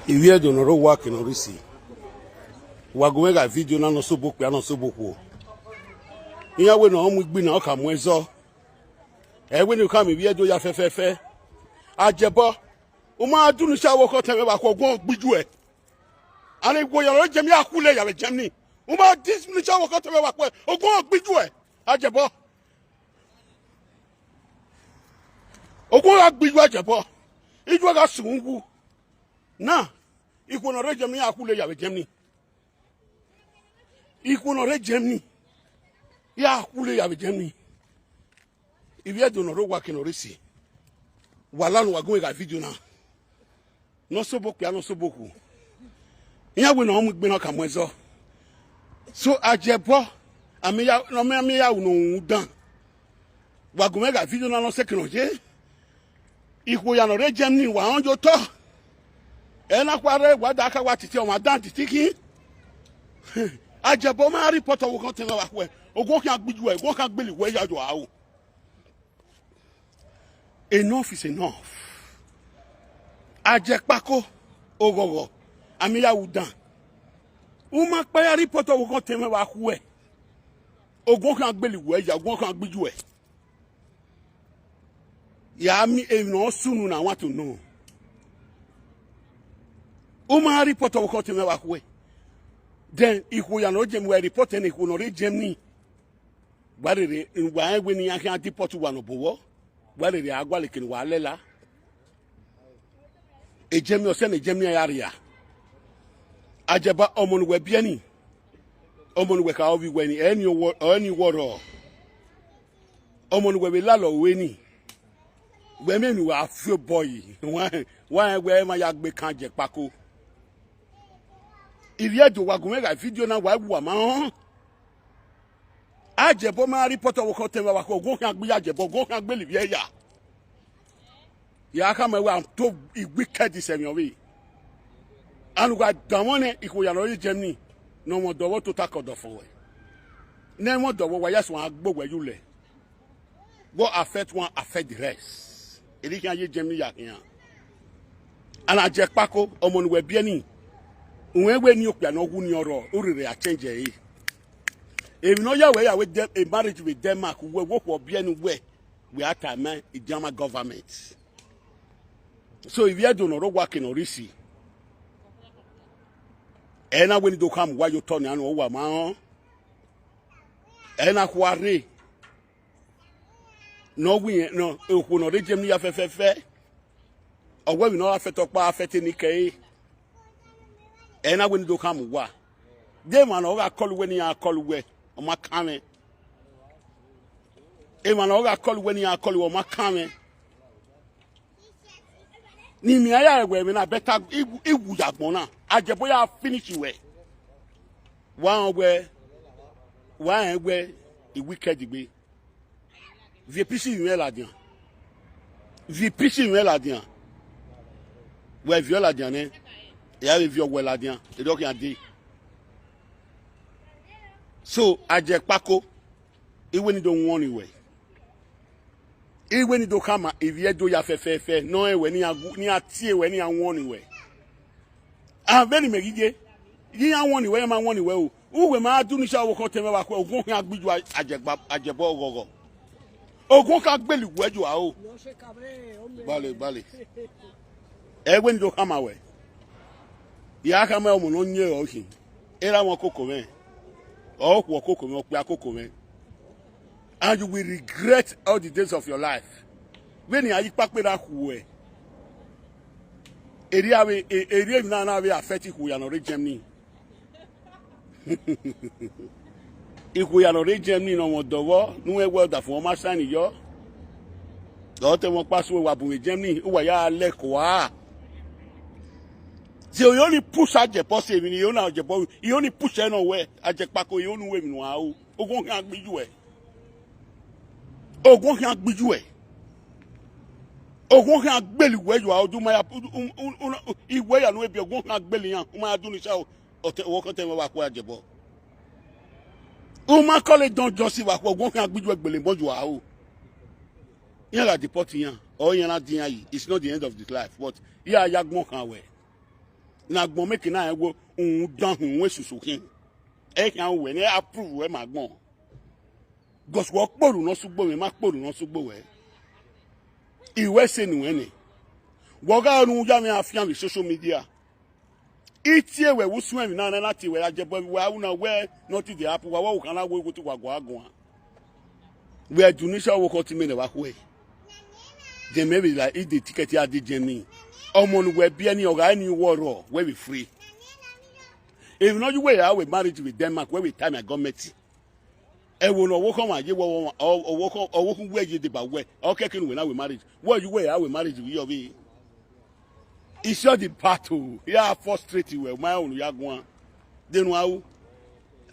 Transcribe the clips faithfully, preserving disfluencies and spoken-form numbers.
Ivbi Ẹdo ne ọ rre owa ke ne ọ rre isi, wa gu mwẹ gha vidio na ne ọ sobọ okpia ne ọ sobọ okhuo. Iran wẹ ne ọ mu igbi na, ọ ka mu ẹzọ. Ẹ wẹ ne u khama Ivbi Ẹdo ya fẹfẹfẹ. Ajẹbọ, u ma dunu isi avbe ọkhọ tẹn mwẹ vbe akhuẹ, ogun ọ gbe ijuẹ. Ana ikhuo ya ne ọ rre Germany, a khule ya vbe Germany. U ma dunu isi avbe ọkhọ tẹn mwẹ vbe akhuẹ, ogun ọ gbe ijuẹ. Ajẹbọ, ogun gha gbe ijuẹ, ajẹbọ, ijuẹ gha sunu wu. Na, ikhuo ne ọ rre Germany, a khule ya vbe Germany. Ikhuo ne ọ rre Germany, ya khule ya vbe Germany. Ivbi Ẹdo ne ọ rre owa ke ne ọ rre isi, wa la ne uwa gu mwẹ gha vidio na. Ne ọ sobọ okpia ne ọ sobọ okhuo. Iran wẹ ne ọ mu igbi na, ọ ka mu ẹzọ. So, ajẹbọ, a miẹn ya, ne ọ miẹn, a miẹn ya ru ne ọ rhunmwudan. Wa gu mwẹ gha vidio na ne ọ sẹtin nọ ye. Ikhuo ya ne ọ rre Germany, wa rẹn ye otọ. Ẹ na khuarẹ, wa da ka wa titi ọmwa dan titi khin. Ajẹbọ, ma ripọt ọvbokhan tẹn mwẹ vbe akhuẹ, ogun khian gbe ijuẹ, ogun khian gbele iwẹ ya yo aro. Enough is enough. Ajẹkpako, oghọghọ, a miẹn ya ru dan. U ma kpa ya ripọt ọvbokhan tẹn mwẹ vbe akhuẹ, ogun khian gbele iwẹ ya, ogun khian gbe ijuẹ. Ya miẹn emwi ne ọ sunu na, I want to know. U ma ripọt ọvbokhan tẹn mwẹ vbe akhuẹ. Then ikhuo ya ne ọ rre Germany, wa ripọt ẹre ne ikhuo ne ọ rre Germany. Wa rere, wa rẹn wẹ ne iran khian deport uwa ne obọ vbọ, wa rere a gualọ eke ne uwa lẹla. E Germany, ọsẹ ne Germany ya rria. Ajẹbọ, ọmọ ne uwẹ biẹ ni, ọmọ ne uwẹ kha ovbi wẹ ni, ẹ ni wọ, ẹ ni wọ rrọọ. Ọmọ ne uwẹ vbe lalọ ru ni, wẹ miẹn ne uwa fi obọ yi, wa rẹn wẹ emwa ya gbe kan Ajẹkpako. Ivbi Ẹdo, wa gu mwẹ gha vidio na, wa wu a ma họn. Ajẹbọ, ma ripọt ọvbokhan tẹn mwẹ vbe akhuẹ, ogun khian gbe iye Ajẹbọ, ogun khian gbele ivbi ẹre ya. Ya khama wẹ a to wicked sẹ emwi ọvbehe. Ana uwa danmwẹ nẹ, ikhuo ya ne ọ rre Germany, ne ọmwa ọdọ vbọ tota ke ọdọ fo ruẹ. Ne ẹmwẹ ọdọ vbọ, wa ya suẹn gbe owẹ ye ulẹ. What affect one affect the rest. Erha khian ye Germany ya khian. Ana Ajẹkpako, ọmọ ne uwẹ biẹ ni, u rẹn wẹ ne okpia ne ọ wu ni ọ rrọọ, u rere a change ẹre. Emwi ne ọ ya wẹ ya wẹ De-, a marriage vbe Denmark, uwẹ wẹ okhuo biẹ ni uwẹ, wẹ a ta ma German government. So, Ivbi Ẹdo ne ọ rre owa ke ne ọ rre isi, ẹ na wẹ ne I do khama uwa ye otọ nian, ne uwa ma rẹn. Ẹ na khua rre. Ne ọ wẹ irẹn, ne okhuo ne ọ rre Germany ya fẹfẹfẹ, ọ wẹ emwi ne ọ ra fẹtẹ ọkpa, a fẹtẹ ne I kẹre. Ẹ na wẹ ne I do khama uwa. De emwa ne ọ gha call uwẹ ne iran call uwẹ, ọ ma kan mwẹ. Emwa ne ọ gha call uwẹ ne iran call uwẹ, ọ ma kan mwẹ. Ne imẹ ya rẹn wẹ ẹmwẹ na better, I wu, I wu ya agbọn na, Ajẹbọ ya finish wẹ. Wa rẹn wẹ, wa rẹn wẹ I wicked gbe. Viọ pisi mwẹ ladian. Viọ pisi mwẹ ladian. Wẹ viọ ladian nẹ, ya vbe viọ wẹ ladian, erriọ khian dee. So, Ajẹkpako, I wẹ ne I do wọnni wẹ. I wẹ ne I do khama Ivbi Ẹdo ya fẹfẹfẹ, ne ọ rẹn wẹ ne iran gu-, ne iran tie wẹ, ne iran wọnni wẹ. A vbene imẹ ghi ye, iran wọnni wẹ, iran ma wọnni wẹ o. Uwẹ ma dunu isi ọvbokhan tẹn mwẹ vbe akhuẹ, ogun khian gbe ijuẹ Ajẹgba-, Ajẹbọ oghọghọ. Ogun khian gbele uwẹ ye aro. Gbale, gbale. Ẹ wẹ ne I do khama wẹ. Ya khama ọmọ ne ọ yin ẹre ọ khin. Erha mwẹ koko mwẹ. Ọ khuọ koko mwẹ, okpia koko mwẹ. And you will regret all the days of your life. Vbene a ye ikpakpe na khuẹ, erriọ avbe, e-, erriọ emwi na na vbe affect ikhuo ya ne ọ rre Germany. Ikhuo ya ne ọ rre Germany ne ọmwa ọdọ vbọ, ne uwẹ wẹ ọdafẹn ọ ma sign yọ. Ọ te mwẹ ọkpa suẹn, wa bu mwẹ Germany, uwa ya lẹ kua. Te I only push Ajẹbọ sẹ emwi ne I na Ajẹbọ, I only push ẹre nọ wẹ, Ajẹkpako, I only wẹ emwi ne uwa ru. Ogun khian gbe ijuẹ. Ogun khian gbe ijuẹ. Ogun khian gbele uwẹ ye aro, du ma ya, u, u, u, u, iwẹ ya nu ebi, ogun khian gbele iran, u ma ya dunu isi aro, ọtẹn, ọvbokhan tẹn mwẹ vbe akhuẹ Ajẹbọ. U ma call Don Johnson vbe akhuẹ, ogun khian gbe ijuẹ gbele emọ ye aro. Iran gha deport iran, or iran na dian yi, it's not the end of the life, but iran ya agbọn khan wẹ. Ne agbọn mẹ ke na rẹn wẹẹ uhunmwu dan uhunmwu esusu khin. Ẹ khian wẹ ne a prove wẹ ma agbọn. Because wẹ ọ kpolu ne ọ sẹ ugbo mwẹ, ma kpolu ne ọ sẹ ugbo wẹ. I wẹ sẹ ne uwẹ nẹ. Wẹ ọ gha ru ya mwẹ afian vbe social media. I tie wẹ vbe usun emwi na, na tie wẹ ya jẹ bọ vbe uwa una wẹ nothing dey happen, wa wẹ okhan na wẹ igho te wa gua guan. Wẹ Dunisha ọvbokhan ọtẹn mwẹ ne wa khuẹ. Then mẹ vbe la ide tikẹti a de Germany. Ọmọ ne uwẹ biẹ ni, ọ gha ni uwẹ rrọọ, wẹ vbe free. Emwi ne ọ ye uwẹ ya wẹ marriage vbe Denmark, wẹ vbe ta ma gọọmẹnti. Ẹvbo ne ọvbokhan ọmwa ye wẹ, ọvbokhan, ọvbokhan uwẹ ye deba wẹ, ọ kẹke ne uwẹ na wẹ marriage, wẹ ye uwẹ ya wẹ marriage vbe iyọvbe. Isiọ the part o, ya frustrate wẹ, ma rẹn unu ya guan. Denu a ru,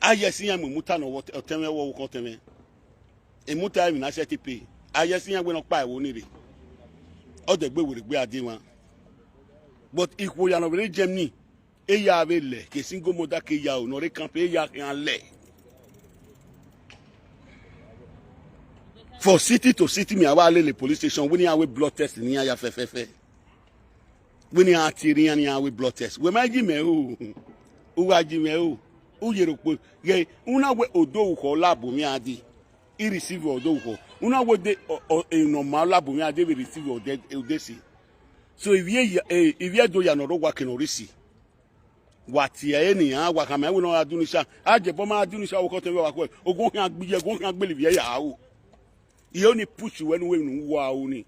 a ye ẹse iran mu emuta ne ọtẹn mwẹ, ọvbokhan ọtẹn mwẹ. Emuta emwi na sẹtin pay, a ye ẹse iran wẹ ne ọ kpa ẹvbo ni rre. Ọ dẹgbe werriegbe a die emwa. But ikhuo ya ne ọ vbe rre Germany, eya vbe lẹ, ke single mother ke ya o, ne ọ rre camp, eya khian lẹ. For city to city, mi a wa lele police station, wẹ ne iran wẹ blood test ne iran ya fẹfẹfẹ. Wẹ ne iran tie iran ne iran wẹ blood test. Wẹ ma ji mẹ o, u gha ji mẹ o, u ye rokpo. Ghẹ, u na wẹ odẹ orukhọ la bu mwẹ a dee, I receive odẹ orukhọ. U na wẹ odẹ, ọ, ọ, emwi ne ọ ma la bu mwẹ a dee vbe receive odẹ, odẹ esi. So, ivbi eya, eh, ivbi Ẹdo ya ne ọ rre owa ke ne ọ rre isi. Wa tie ẹre nian, wa khama ẹre wẹ ne ọ gha Dunisha. A jẹ bọ ma Dunisha ọvbokhan ọtẹn mwẹ wa khuẹ. Ogun khian gbe iye, ogun khian gbele ivbi ẹre ya ru. Iro ni push wẹ ne uwẹ emwi ne u wa ru ni.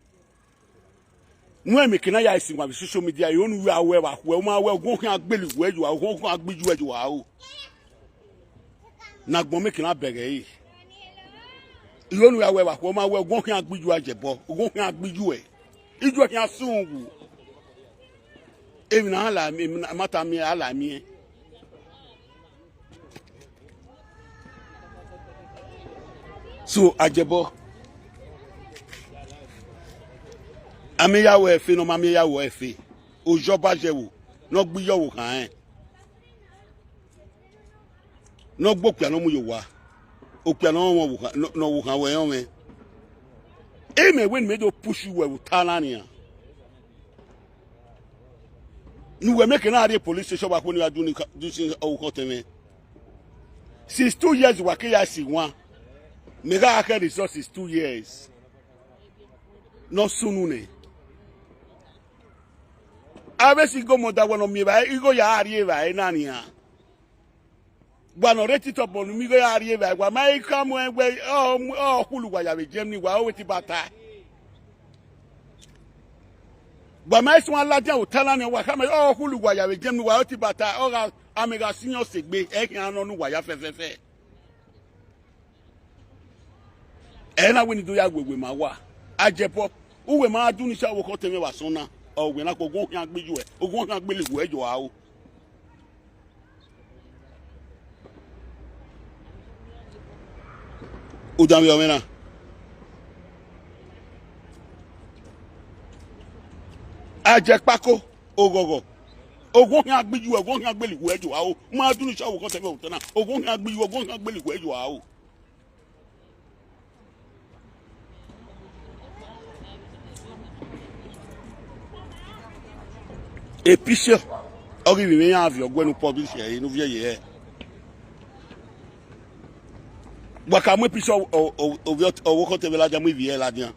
Ne uwẹ emwi ke na ya sin wa vbe social media, iro ne uwẹ a wẹ wa khuẹ, u ma wẹ ogun khian gbele uwẹ ye ua, ogun khian gbe iye uwẹ ye ua ru. Ne agbọn mẹ ke na bẹghe ẹre. Iro ne uwẹ a wẹ wa khuẹ, u ma wẹ ogun khian gbe iye ua jẹ bọ, ogun khian gbe iye uẹ. Iye uẹ khian sun wu. Emwi ne a la, emwi ne a ma ta miẹn, a la miẹn. So, a jẹ bọ. A miẹn ya ru ẹfe ne ọ ma miẹn ya ru ẹfe. Ozi ọba zẹ ẹvbo, ne ọ gbe iye ọvbokhan rẹn. Ne ọ gbe okpia ne ọ mu ye owa. Okpia ne ọ mwẹ ọvbokhan, ne, ne ọvbokhan wẹ rẹn ọmwẹ. Imẹ wẹ ne mẹ do push uwẹ vbe ota na nian. Ne uwẹ mẹ ke na rrie police station wa khuẹ ne uwa du ni ka, du sin ọvbokhan ọtẹn mwẹ. Since two years wa ke ya si wan. Mẹ gha khẹ result since two years. Ne ọ sunu nẹ. Avbe esi igho mọ da wẹ ne ọ miẹn evbare, igho ya rrie evbare na nian. Wa ne ọ rre TikTok bọ ne u miẹn igho ya rrie evbare, wa ma i khama ẹn wẹ ọ, ọ khulu uwa ya vbe Germany, wa ro wẹ te I ba tae. Wa ma i suẹn ladian vbe ota na nian, wa khama ọ khulu uwa ya vbe Germany, wa ro te I ba tae, ọ gha, amẹ gha sin yẹn ọse egbe, ẹ i khian nọ ne uwa ya fẹfẹfẹ. Ẹ na wẹ ne I do ya wewe ma wa. A jẹ bọ, uwẹ ma du ni sa vbe okhọ ọtẹn mwẹ vbe asọn na, ọ wẹ na kọ ogun khian gbe iye uẹ, ogun khian gbele iye uẹ yo aro. Udanmwẹ ọmwẹ na. A jẹ kpako, oghọghọ. Ogun khian gbe iye uẹ, ogun khian gbele iye uẹ yo aro. Ma du ni sa vbe okhọ ọtẹn mwẹ vbe otọ na, ogun khian gbe iye uẹ, ogun khian gbele iye uẹ yo aro. Picture, ọ ghi vbe mwẹ iran viọ ọguẹ ne u publish ẹre ne u viọ ye ẹre. Wa ka mu picture ọ, ọ, ọ, ovbi ọvbokhan ọtẹn mwẹ ladian, mu ivbi ẹre ladian.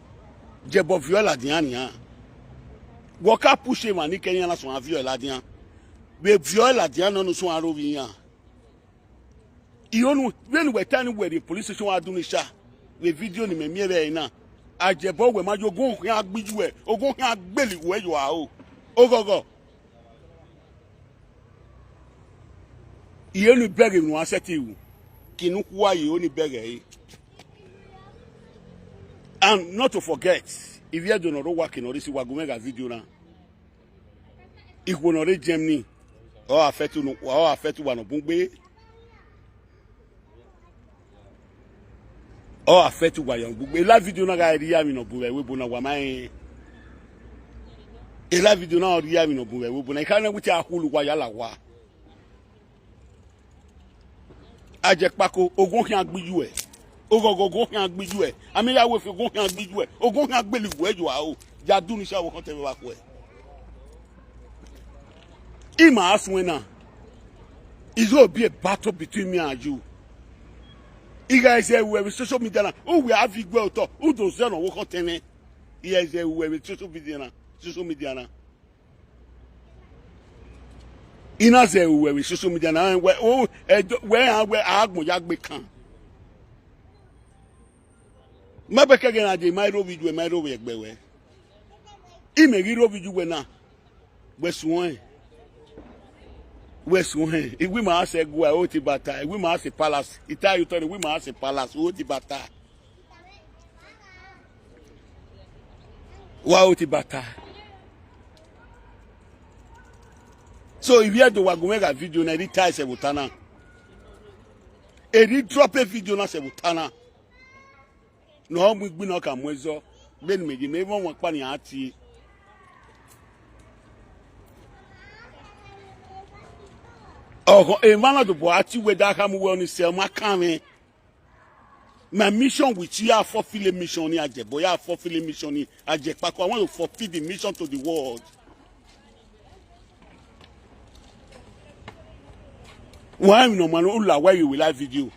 Jẹbọ viọ ẹre ladian nian. Wa ka push emwa ni kẹ iran na suẹn viọ ẹre ladian. Vbe viọ ẹre ladian nọ ne u suẹn aro vbe iran. Iro nu, vbene uwẹ ta ne uwẹ rrie police station wa du ni sa, vbe video ne imẹ miẹn vbe ẹre na, a jẹbọ wẹ ma yo ogun khian gbe iye uẹ, ogun khian gbele iye uẹ yo aro. Oghọghọ. Iro ni bẹghe emwi ne uwa sẹtin ru, ke ne u kua ye iro ni bẹghe ẹre. And not to forget, ivbi Ẹdo ne ọ rre owa ke ne ọ rre isi, wa gu mwẹ gha video na. Ikhuo ne ọ rre Germany, ọ affect unu, ọ affect uwa ne ọ bun gbe. Ọ affect uwa ne ọ bun gbe. Live video na gha rhie emwi ne ọ bun vbe ẹvbo ebo na, wa ma rẹn. Live video na rhie emwi ne ọ bun vbe ẹvbo ebo na. I khama wẹ te a khulu uwa ya la owa. A jẹ kpako, ogun khian gbe iye uẹ. Oghọghọ, ogun khian gbe iye uẹ. A miẹn ya ru ẹfe, ogun khian gbe iye uẹ. Ogun khian gbele iye uẹ yo aro. Ya du ni sa vbe okhọ ọtẹn mwẹ vbe akhuẹ. Ima a suẹn na. It will be a battle between me and you. I gha zẹ ruẹ vbe social media na, u wẹ a viọ iguẹ otọ, u do zẹ ne ọ wo khọ tẹn mwẹ. I gha zẹ ruẹ vbe social media na, social media na. I na zẹ ruẹ vbe social media na, wẹ, o, ẹdọ, wẹ rẹn wẹ agbọn ya gbe kan. Ma bẹkẹ ẹghẹ na dee, ma i rhovbiẹ yu, ma i rhovbiẹ gbe wẹ. Imẹ ghi rhovbiẹ yu wẹ na, wẹ suẹn, wẹ suẹn. Iwẹ ima a sẹ ẹguae, o ti ba ta, iwẹ ima a sẹ palace, I ta ye otọ ne iwẹ ima a sẹ palace, o ti ba ta. Wa o ti ba ta. So, ivbi Ẹdo, wa gu mwẹ gha video na, erha I ta ẹsẹ vbe ota na. Erha I drop video na sẹ vbe ota na. Ne ọ mu igbinna, ọ ka mu ẹzọ. Vbene imẹ ye, mẹ i mwẹ ọmwa ọkpa ne iran tie. Ọghọ, emwa na dobọ a tie wẹ da khama uwẹ ọnii sẹ, ọ ma kan mwẹ. My mission with you, ya fulfill mission ni, Ajebọ, ya fulfill mission ni, Ajekpako. I want to fulfill the mission to the world. Wa emwi ne ọ maan, u la wa vbe live video.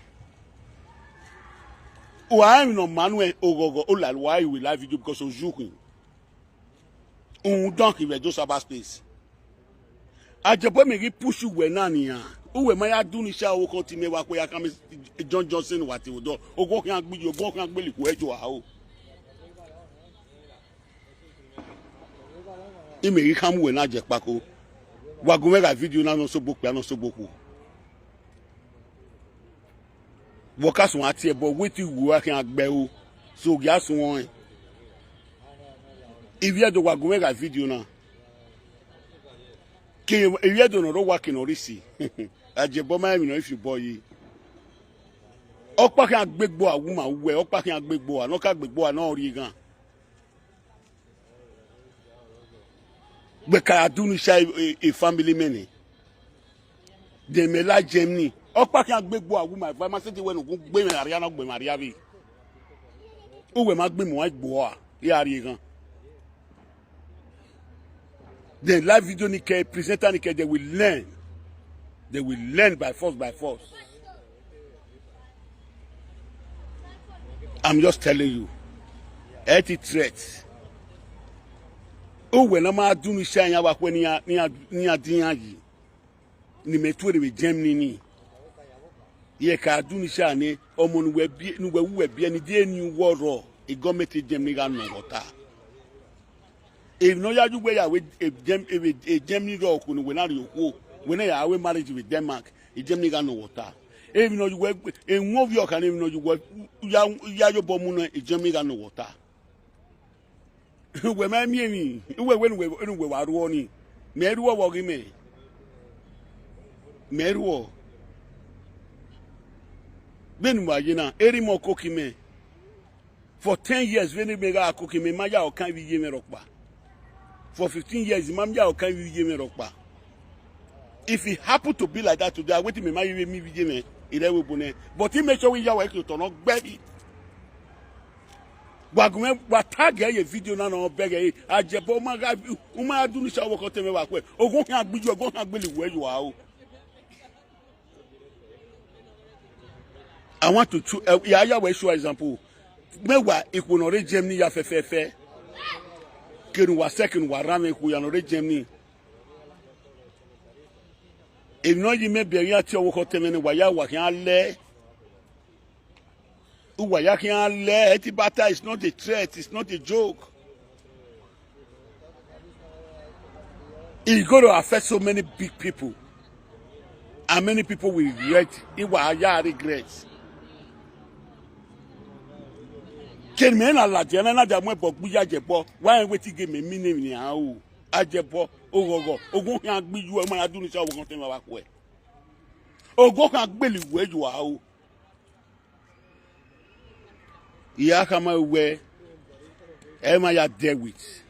Wa emwi ne ọ maan nuẹn oghọghọ, u la wa vbe live video because of you khin. Uhunmwu dan khin vbe Ẹdo cyberspace. Ajebọ, mẹ ghi push uwẹ na nian. Uwẹ ma ya dunu isi aro khọn te imẹ wa kue ya khama John Johnson wa te vbe odọ. Oghọ khian gbe yi, oghọ khian gbele ikhuo ẹjo aro. Imẹ ghi khama uwẹ na Ajekpako. Wa gu mwẹ gha video na ne ọ sogbo okpia ne ọ sogbo okhuo. Vbe ọ ka suẹn a tie ẹbọ, wẹ te iwuo a khian gbe ẹro, so ọ gia suẹn ọnrẹn. Ivbi Ẹdo, wa gu mwẹ gha video na. Ke ivbi Ẹdo ne ọ rre owa ke ne ọ rre isi. Ajebọ, ma emwi ne ọ i fi obọ yi. Ọkpa khian gbe egbe ua wu ma uwẹ, ọkpa khian gbe egbe ua, ne ọ ka gbe egbe ua ne ọ rrie eghan. Wẹ ka ya dunu isi e, e family mẹ nẹ. Then mẹ la Germany. Ọkpa khian gbe egbe ua wu ma eva, ma sẹtin wẹ ne u gun gbe mwẹ arria ne ọ gbe mwẹ arria vbe. Uwẹ ma gbe mu egbe ua, I gha rrie eghan. Then live video ni kẹ, presenter ni kẹ, they will learn. They will learn by force, by force. I'm just telling you. Ẹ ti threat. Uwẹ ne a ma dunu isi iran vbe akhuẹ ne iran, ne iran, ne iran dian yi. Ne imẹ tuorre vbe Germany ni. Iyẹn ka dunu isi iran nẹ, ọmọ ne uwẹ biẹ, ne uwẹ wu uwẹ biẹ, ne I die eni uwẹ rrọọ, e gọọmẹnti Germany gha nọ wẹ ọta. Emwi ne ọ ya ye uwẹ ya wẹ e Germ-, e Germany rrọọ okhuo ne uwẹ na rrie okhuo, wẹ na ya ru marriage vbe Denmark, e Germany gha nọ wẹ ọta. Emwi ne ọ ye uwẹ, ewẹn ovbi ọkhan ne emwi ne ọ ye uwẹ ya, ya ye obọ mu nẹ, e Germany gha nọ wẹ ọta. Uwẹ ma miẹn emwi, uwẹ wẹ ne uwẹ, ne uwẹ wa rhuọ ni, mẹ i rhuọ vbe ọghe imẹ, mẹ i rhuọ. Vbene uwa ye na, erha imẹ ọ koko imẹ. For ten years, vbene mẹ gha koko imẹ, ma ya ọkan ivbi iye mwẹ rhọkpa. For fifteen years, ma ya ọkan ivbi iye mwẹ rhọkpa. If it happen to be like that today, I wait till mẹ ma ye vbe miẹn ivbi iye mwẹ, I rre ẹvbo ebo nẹ. But I make sure wẹ I ya uwa ke otọ ne ọ gbe ẹre. Wa gu mwẹ, wa tag ẹre ye video na ne ọ bẹghe ẹre. Ajebọ, u ma gha, u ma gha dunu isi aro khọn te mwẹ vbe akhuẹ. Oghọ khian gbe yi, oghọ khian gbele ikhuo ẹjo aro. I want to cho-, eh, ya, ya wẹ show example. Mẹ wa ikhuo ne ọ rre Germany ya fẹfẹfẹ. Kene uwa sẹ, kene uwa rran mwẹ ikhuo ya ne ọ rre Germany. Emwi ne ọ ye imẹ biẹ iran tie ọvbokhan ọtẹn mwẹ nẹ, wa ya, wa khian lẹ. Uwa ya khian lẹ, Etibata is not a threat, it's not a joke. It's going to affect so many big people. And many people will regret. Iwa ya regret. Kene mẹ na ladian na, na dia mu ẹbọ gbe ya Ajebọ. Wa rẹn wetin ge mẹ mi ne emwi ne iran ru. Ajebọ, oghọghọ, oghọ khian gbe yi uẹ, ma ya dunu isi aro khọn te mwẹ vbe akhuẹ. Oghọ khian gbele ikhuo ẹjo aro. I ya khama wẹ, ẹ ma ya deal with.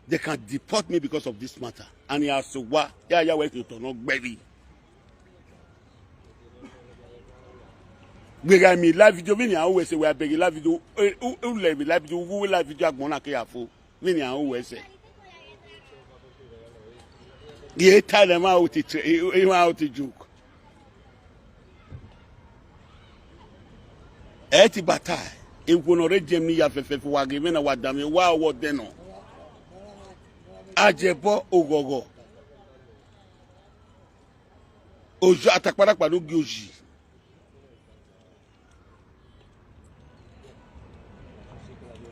They can deport me because of this matter. And I so wa, ya ya wẹ ke otọ nọ gbẹvbi. Wẹ gha miẹn live video, vbene iran ru wẹ sẹ, wẹ a bẹghe live video, eh, u, u lẹ vbe live video, u vbe live video agbọn na ke ya fo. Vbene iran ru wẹ sẹ. Ye ta ẹre emwa oti tre, emwa oti joke. Ẹ ti bata, ewo ne ọ rre Germany ya fẹfẹfẹ, wa ghe mwẹ na, wa danmwẹ, wa ọghe ọdẹ nọ. Ajebọ oghọghọ. Ojo atakparakpa ne u gie oji.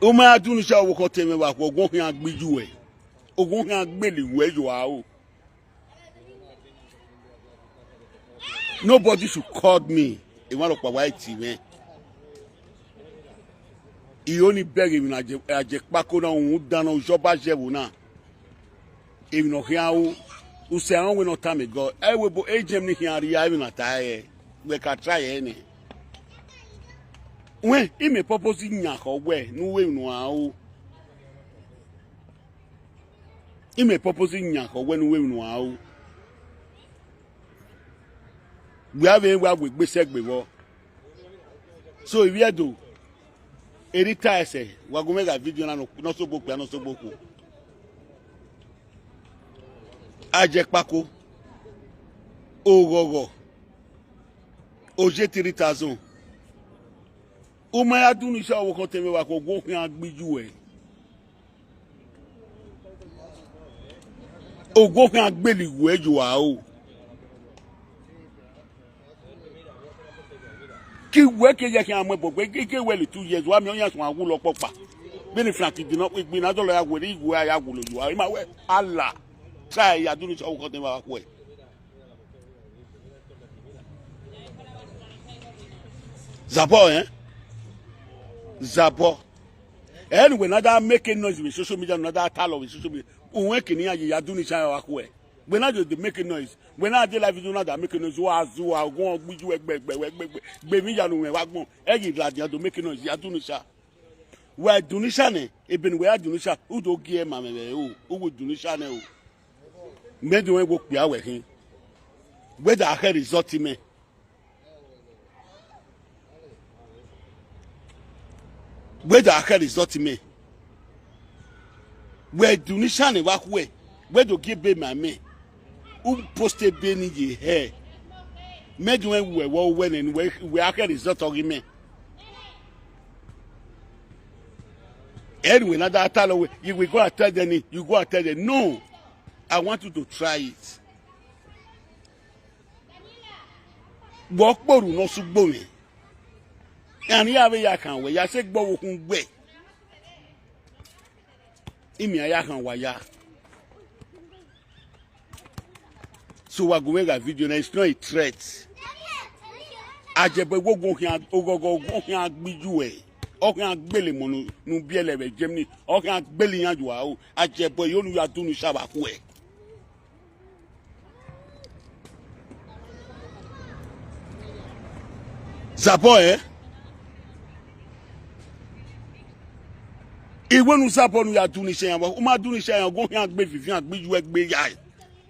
U ma ya dunusha ọvbokhan ọtẹn mwẹ vbe akhuẹ, ogun khian gbe iye uẹ, ogun khian gbele iwẹ yo aro. Nobody should call me. Emwa rhọkpa wa i tie mwẹ. I ho ni bẹghe emwi ne a jẹ kpako na, uhunmwu dan ne ojo ba zẹ ẹvbo na. Emwi ne ọ khian ru, usẹ rẹn wẹ ne ọ tama egọ, ẹ wẹ ebo ejem ni khian rhie emwi na ta ẹre, wẹ ka try ẹre nẹ. Wẹ, imẹ purpose yan khọ wẹ ne u ru emwi ne u ra ru. Imẹ purpose yan khọ wẹ ne u ru emwi ne u ra ru. Wẹ a vbe wa wegbe sẹ egbe vbọ. So, ivbi Ẹdo, erha I ta ẹsẹ, wa gu mwẹ gha video na nọ, nọ sogbo okpia, nọ sogbo okhuo. Ajekpako, oghọghọ, oje three thousand. U ma ya dunusha ọvbokhan ọtẹn mwẹ vbe akhuẹ, ogun khian gbe iye uẹ. Ogun khian gbele iwẹ yo aro. Ke iwẹ ke ya khian mu ẹbọ gbe, ke, ke wẹ le two years, wa miẹn ọyan suẹn awulo ọkpọkpa. Vbene Frank di nọ, egbe na dọlọ ya werriẹ iwẹ a ya wulo yo aro. I ma wẹ, Allah, try ya dunusha ọvbokhan ọtẹn mwẹ vbe akhuẹ. Zabọ, eh? Zabọ. Ẹ ne uwẹ na da make noise vbe social media, na da talọ vbe social media. Uwẹ kene iran ye ya dunusha vbe akhuẹ. Wẹ na do make noise. Wẹ na de live video na da make noise. Wa zu, wa gun, gbe iye uẹ gbẹgbẹ, wẹ gbẹgbẹ. Gbe emwi ya ne uwẹ vbe agbọn. Ẹ ghi ladian do make noise, ya dunusha. Wa dunusha nẹ, ebe ne uwẹ ya dunusha, u do gie ma mwẹ vbe o, u wo dunusha nẹ o. Mẹ do wẹ wo kpia wẹ khin. Wẹ da khẹ result mẹ. Wẹ da khẹ result mẹ. Wẹ dunusha nẹ vbe akhuẹ, wẹ do gie ebe ma mẹ. U post ebe ni ye hẹ. Mẹ do wẹ wẹ wẹ wẹ nẹ, wẹ, wẹ a khẹ result ọghe mẹ. Ẹ ne uwẹ na da talọ wẹ, you will go and tell them, you go and tell them. No, I want you to try it. Vbe ọkpọ ru ne ọ sẹ ugbo mwẹ, iran ni ya vbe ya khan wẹ, ya sẹ egbe ọvbokhan wẹ, imian ya khan wa ya. So wa gu mwẹ gha video na, it's not a threat. Ajebọ, iwẹ ogun khian, oghọghọ ogun khian gbe iye uẹ, ọ khian gbele emọ ne u, ne u biẹlẹ vbe Germany, ọ khian gbele iran yo aro. Ajebọ, I ho ne u ya dunusha vbe akhuẹ. Zabọ, eh? Iwẹ ne u zabọ ne u ya dunusha iran, u ma dunusha iran, ogun khian gbe vivian gbe iye uẹ gbe ya,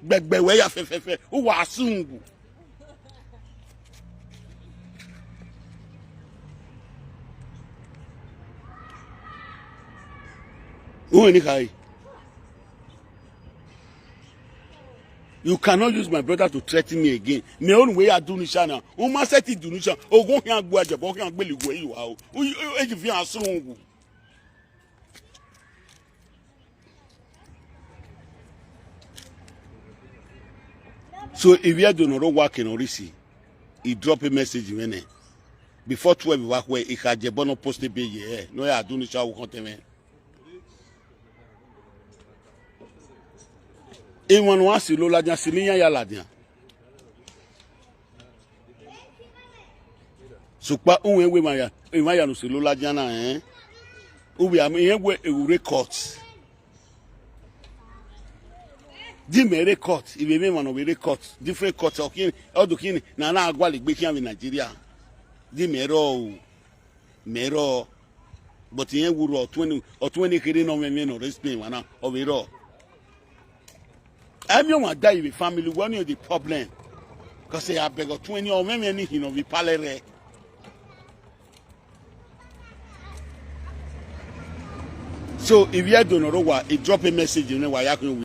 gbẹgbẹ wẹ ya fẹfẹfẹ, u wa sun gu. Uwẹ ni khare. You cannot use my brother to threaten me again. Mẹ ọnii wẹ ya dunusha na. U ma sẹtin dunusha. Ogun khian gbe Ajebọ, ọ khian gbele iwẹ yo aro. U, u, e ji vivian sun gu. So, ivbi Ẹdo ne ọ rre owa ke ne ọ rre isi, I drop a message mwẹ nẹ. Before twelve vbe akhuẹ, I kha Ajebọ ne ọ post ebe ye hẹ, ne ọ ya dunusha ọvbokhan ọtẹn mwẹ. Emwa ne uwa silo ladian, silo iran ya ladian. Sokpan uwẹ wẹ emwa ya, emwa ya ne u silo ladian na, ẹn? U vbe a, irẹn wẹ u rre court. Di mẹ rre court, I vbe mwẹ emwa ne ọ vbe rre court, different court, ọ khian, ọ do khian ne a na gualọ egbe khian vbe Nigeria. Di mẹ rrọọ o, mẹ rrọọ. But irẹn wu rrọọ, ọtuẹn ni, ọtuẹn ni kherhe ne ọ mwẹ emwi ne ọ rre Spain emwa na, ọ vbe rrọọ. Ẹ miẹn ọmwa da vbe family, wẹ ọnii the problem. Cause a beg ọtuẹn ni, ọ mwẹ emwi ni hin ne ọ vbe palẹ rẹ. So, ivbi Ẹdo ne ọ rre owa, I drop a message ne wa ya khian.